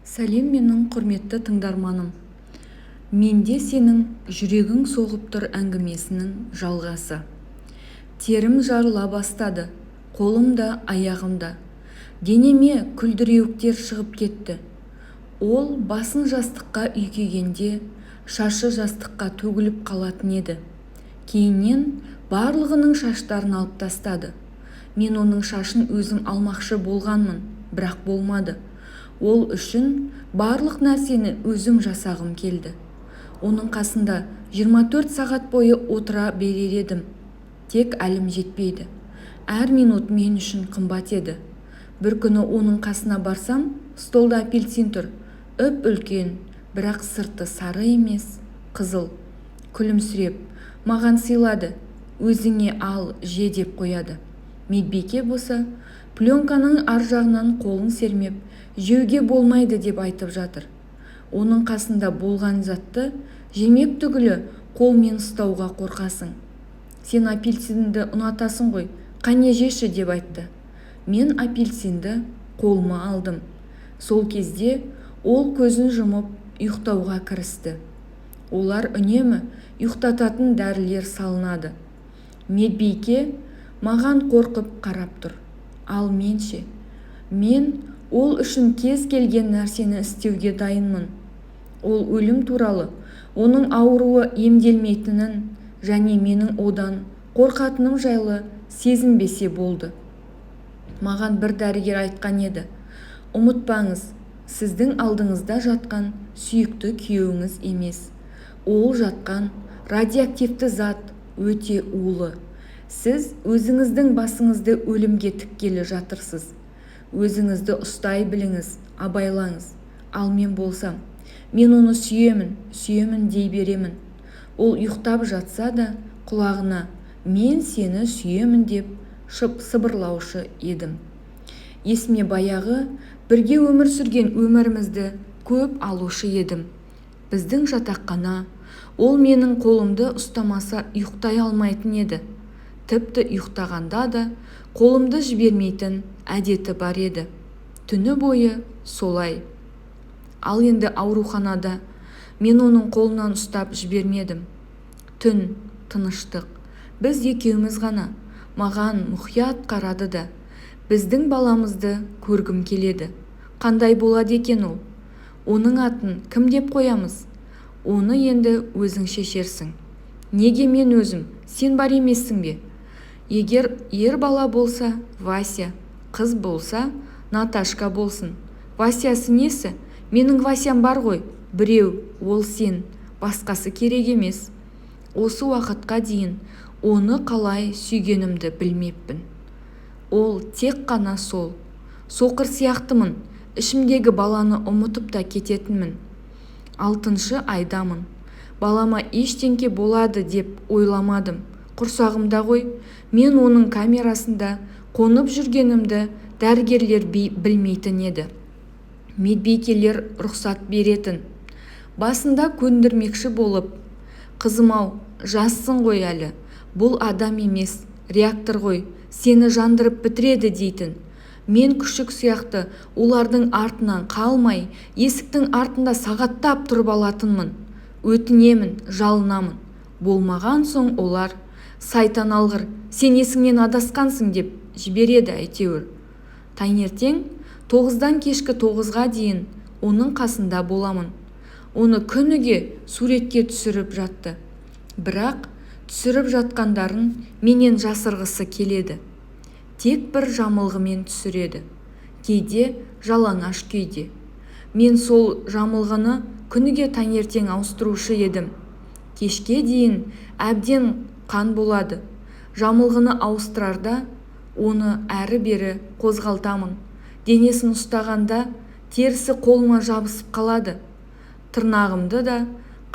Сәлем, менің құрметті тыңдарманым! Менде сенің жүрегің соғып тұр әңгімесінің жалғасы. Терім жарыла бастады, қолым да, аяғым да. Денеме күлдіреуіктер шығып кетті. Ол басын жастыққа үйкегенде, шашы жастыққа төгіліп қалатын еді. Кейіннен барлығының шаштарын алып тастады. Мен оның шашын өзім алмақшы болғанмын, бірақ болмады. Ол үшін барлық нәрсені өзім жасағым келді. Оның қасында 24 сағат бойы отыра берер едім. Тек әлім жетпейді. Әр минут мен үшін қымбат еді. Бір күні оның қасына барсам, столда апельсин тұр. Үп-үлкен, бірақ сырты сары емес, қызыл. Күлімсіреп, маған сыйлады. Өзіңе ал, же деп қояды. Медбике болса, пленканың ар жағынан қолын сермеп, жеуге болмайды деп айтып жатыр. Оның қасында болған затты жемек түгілі қолмен ұстауға қорқасың. Сен апельсинді ұнатасың ғой, қане жеші деп айтты. Мен апельсинді қолыма алдым. Сол кезде ол көзін жұмып, ұйықтауға кірісті. Олар үнемі ұйықтататын дәрілер салынады. Медбике маған қорқып қарап тұр. Ал мен ше? Мен ол үшін кез келген нәрсені істеуге дайынмын. Ол өлім туралы, оның ауруы емделмейтінін және менің одан қорқатыным жайлы сезінбесе болды. Маған бір дәрігер айтқан еді: ұмытпаңыз, сіздің алдыңызда жатқан сүйікті күйеуіңіз емес. Ол жатқан радиоактивті зат өте улы. Сіз өзіңіздің басыңызды өлімге тіккелі жатырсыз. Өзіңізді ұстай біліңіз, абайлаңыз. Ал мен болсам, мен оны сүйемін, сүйемін дей беремін. Ол ұйықтап жатса да, құлағына мен сені сүйемін деп сыбырлаушы едім. Есіме баяғы бірге өмір сүрген өмірімізді көп алушы едім. Біздің жатақхана, ол менің қолымды ұстамаса ұйықтай алмайтын еді. Тіпті ұйықтағанда да қолымды жібермейтін әдеті бар еді. Түні бойы солай. Ал енді ауруханада мен оның қолынан ұстап жібермедім. Түн, тыныштық. Біз екеуміз ғана. Маған мұқият қарады да, біздің баламызды көргім келеді. Қандай болады екен ол? Оның атын кім деп қоямыз? Оны енді өзің шешерсің. Неге мен өзім, сен бар емессің бе? Егер ер бала болса, Вася, қыз болса, Наташка болсын. Васясы несі? Менің Васям бар ғой, біреу, ол сен, басқасы керек емес. Осы уақытқа дейін оны қалай сүйгенімді білмеппін. Ол тек қана сол. Соқыр сияқтымын, ішімдегі баланы ұмытып та кететінмін. 6 айдамын. Балама ештеңке болады деп ойламадым. Құрсағымда ғой, мен оның камерасында қонып жүргенімді дәрігерлер білмейтін еді. Медбикелер рұқсат беретін. Басында көндірмекші болып, қызым-ау, жассың ғой әлі, бұл адам емес, реактор ғой, сені жандырып бітіреді дейтін. Мен күшік сияқты олардың артынан қалмай, есіктің артында сағаттап тұрып алатынмын. Өтінемін, жалынамын. Болмаған соң олар, сайтан алғыр, сен есіңнен адасқансың деп жібереді әйтеуір. Таңертең 9-дан кешкі 9-ға дейін оның қасында боламын. Оны күніге суретке түсіріп жатты. Бірақ түсіріп жатқандарын менен жасырғысы келеді. Тек бір жамылғымен түсіреді. Кейде жалаңаш күйде. Мен сол жамылғыны күніге таңертең ауыстырушы едім. Кешке дейін әбден қан болады. Жамылғыны ауыстырарда оны әрі-бері қозғалтамын. Денесін ұстағанда терісі қолыма жабысып қалады. Тырнағымды да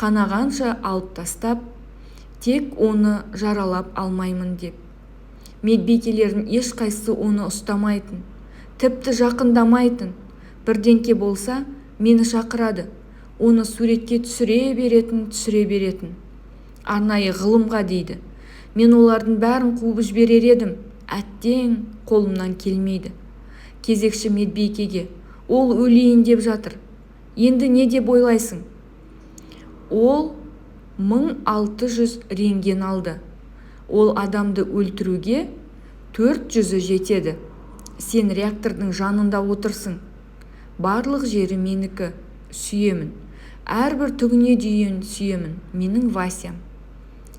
қанағанша алып тастап, тек оны жаралап алмаймын деп. Медбикелердің ешқайсысы оны ұстамайтын, тіпті жақындамайтын. Бірдеңке болса, мені шақырады. Оны суретке түсіре беретін, түсіре беретін. Арнайы ғылымға дейді. Мен олардың бәрін қуып жіберер едім, әттең қолымнан келмейді. Кезекші медбикеге, ол өлейін деп жатыр. Енді не деп ойлайсың? Ол 1600 рентген алды. Ол адамды өлтіруге 400-і жетеді. Сен реактордың жанында отырсың. Барлық жері менікі. Сүйемін. Әрбір түгіне дейін сүйемін. Менің Васям.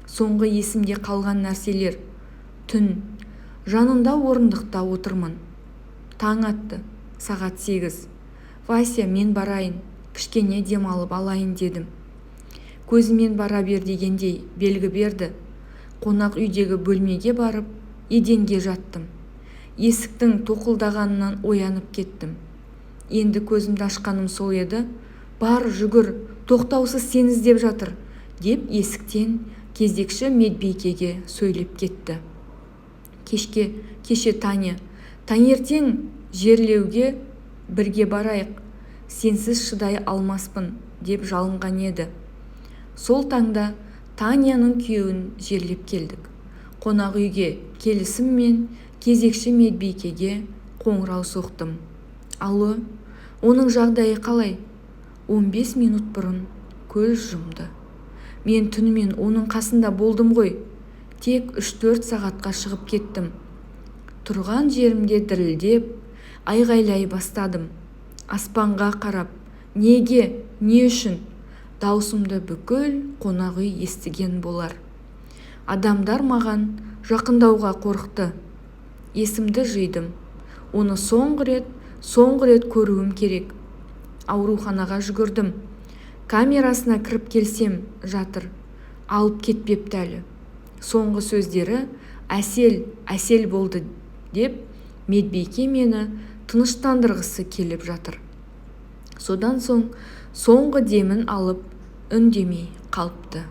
Соңғы есімде қалған нәрселер. Түн. Жанында орындықта отырмын. Таң атты. Сағат 8. Вася, мен барайын. Кішкене демалып алайын дедім. Көзімен бара бер дегендей белгі берді. Қонақ үйдегі бөлмеге барып, еденге жаттым. Есіктің тоқылдағанынан оянып кеттім. Енді көзімді ашқаным сол еді. Бар, жүгір, тоқтаусыз сені іздеп жатыр, деп есіктен кезекші медбикеге сөйлеп кетті. Кешке, кеше Таня, таңертең жерлеуге бірге барайық, сенсіз шыдай алмаспын, деп жалынған еді. Сол таңда Таняның күйеуін жерлеп келдік. Қонақ үйге келісіммен кезекші медбикеге қоңырау соқтым. Алло, оның жағдайы қалай? 15 минут бұрын көз жұмды. Мен түнімен оның қасында болдым ғой. Тек 3-4 сағатқа шығып кеттім. Тұрған жерімде дірілдеп, айғайлай бастадым. Аспанға қарап, неге, не үшін? Даусымды бүкіл қонақ үй естіген болар. Адамдар маған жақындауға қорықты. Есімді жидым. Оны соңғы рет, соңғы рет көруім керек. Ауруханаға жүгірдім. Камерасына кіріп келсем, жатыр. Алып кетпепті әлі. Соңғы сөздері әсел, әсел болды деп медбике мені тыныштандырғысы келіп жатыр. Содан соң соңғы демін алып, үндемей қалыпты.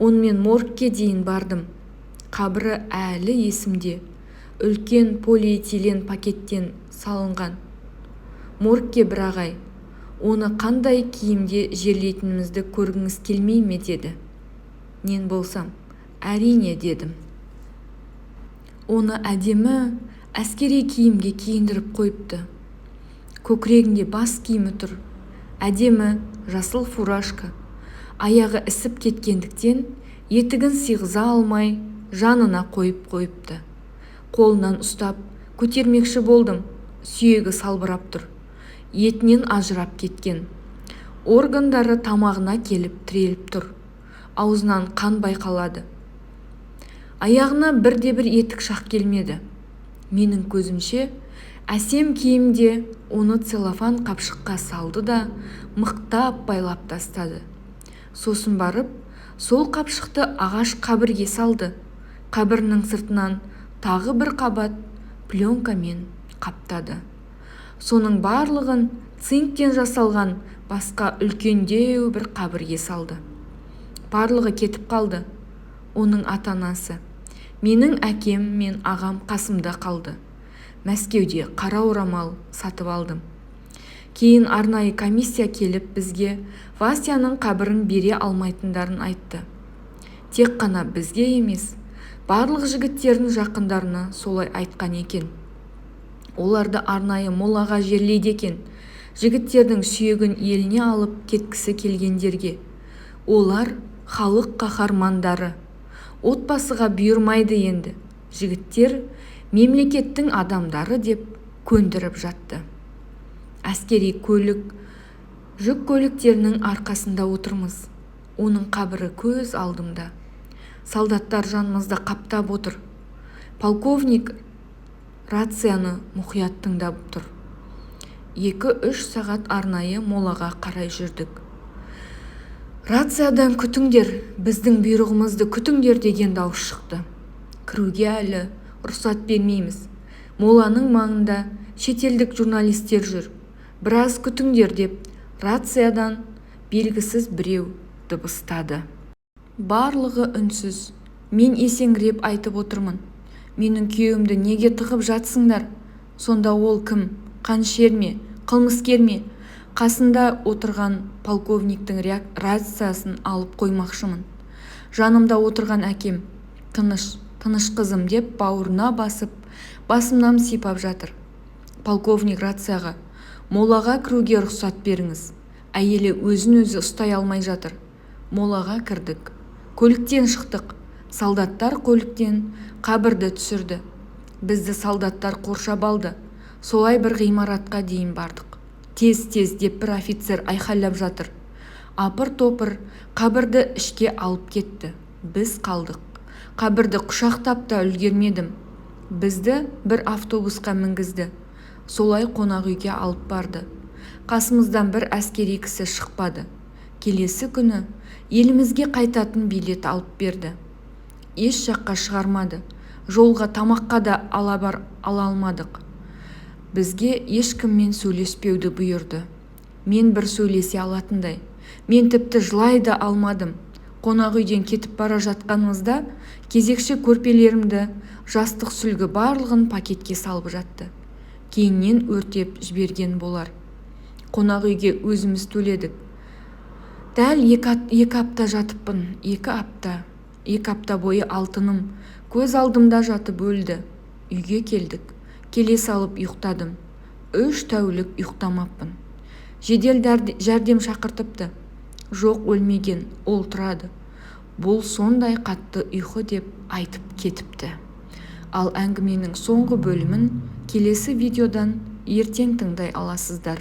Онымен моргке дейін бардым. Қабірі әлі есімде. Үлкен полиэтилен пакеттен салынған. Моргке бір ағай, оны қандай киімде жерлейтінімізді көргіңіз келмей ме деді. Мен болсам, әрине дедім. Оны әдемі әскери киімге киіндіріп қойыпты. Көкірегінде бас киімі тұр. Әдемі жасыл фуражка. Аяғы ісіп кеткендіктен етігін сиғыза алмай жанына қойып қойыпты. Қолынан ұстап көтермекші болдым. Сүйегі салбырап тұр. Етінен ажырап кеткен. Органдары тамағына келіп тіреліп тұр. Аузынан қан байқалады. Аяғына бірде-бір етік шақ келмеді. Менің көзімше әсем киімде оны целлофан қапшыққа салды да мықтап байлап тастады. Сосын барып, сол қапшықты ағаш қабірге салды. Қабірінің сыртынан тағы бір қабат пленкамен қаптады. Соның барлығын цинктен жасалған басқа үлкендеу бір қабірге салды. Барлығы кетіп қалды. Оның ата-анасы. Менің әкем мен ағам қасымда қалды. Мәскеуде қара орамал сатып алдым. Кейін арнайы комиссия келіп бізге Васяның қабірін бере алмайтындарын айтты. Тек қана бізге емес, барлық жігіттердің жақындарына солай айтқан екен. Оларды арнайы молаға жерлейді екен. Жігіттердің сүйегін еліне алып кеткісі келгендерге. Олар халық қаһармандары. Отбасыға бұйырмайды енді. Жігіттер мемлекеттің адамдары деп көндіріп жатты. Әскери көлік, жүк көліктерінің арқасында отырмыз. Оның қабірі көз алдымда. Солдаттар жанымызда қаптап отыр. Полковник рацияны мұқият тыңдап тұр. 2-3 сағат арнайы молаға қарай жүрдік. Рациядан күтіңдер, біздің бұйрығымызды күтіңдер деген дауыс шықты. Кіруге әлі рұқсат бермейміз. Моланың маңында шетелдік журналистер жүр. Біраз күтіңдер деп рациядан белгісіз біреу дыбыстады. Барлығы үнсіз. Мен есеңгіреп айтып отырмын. Менің күйеуімді неге тығып жатсыңдар? Сонда ол кім? Қанішер ме? Қылмыскер ме? Қасында отырған полковниктің рациясын алып қоймақшымын. Жанымда отырған әкем, тыныш, тыныш қызым деп бауырына басып, басымнан сипап жатыр. Полковник рацияға, Молаға кіруге рұқсат беріңіз. Әйелі өзін-өзі ұстай алмай жатыр. Молаға кірдік. Көліктен шықтық. Солдаттар көліктен қабірді түсірді. Бізді солдаттар қоршап алды. Солай бір ғимаратқа дейін бардық. Тез-тез деп бір офицер айқайлап жатыр. Апыр-топыр қабірді ішке алып кетті. Біз қалдық. Қабірді құшақтап та үлгермедім. Бізді бір автобусқа мінгізді. Солай қонақ үйге алып барды. Қасымыздан бір әскери кісі шықпады. Келесі күні елімізге қайтатын билет алып берді. Еш жаққа шығармады. Жолға тамаққа да ала алмадық. Бізге ешкіммен сөйлеспеуді бұйырды. Мен бір сөйлесе алатындай. Мен тіпті жылай да алмадым. Қонақ үйден кетіп бара жатқанымызда кезекші көрпелерімді, жастық, сүлгі барлығын пакетке салып жатты. Кейіннен өртеп жіберген болар. Қонақ үйге өзіміз төледік. Дәл 2 апта жатыппын. 2 апта. 2 апта бойы алтыным көз алдымда жатып өлді. Үйге келдік. Келе салып ұйықтадым. 3 тәулік ұйықтамаппын. Жедел жәрдем шақыртыпты. Жоқ, өлмеген, ол тұрады. Бұл сондай қатты ұйқы деп айтып кетіпті. Ал әңгіменің соңғы бөлімін келесі видеодан ертең тыңдай аласыздар.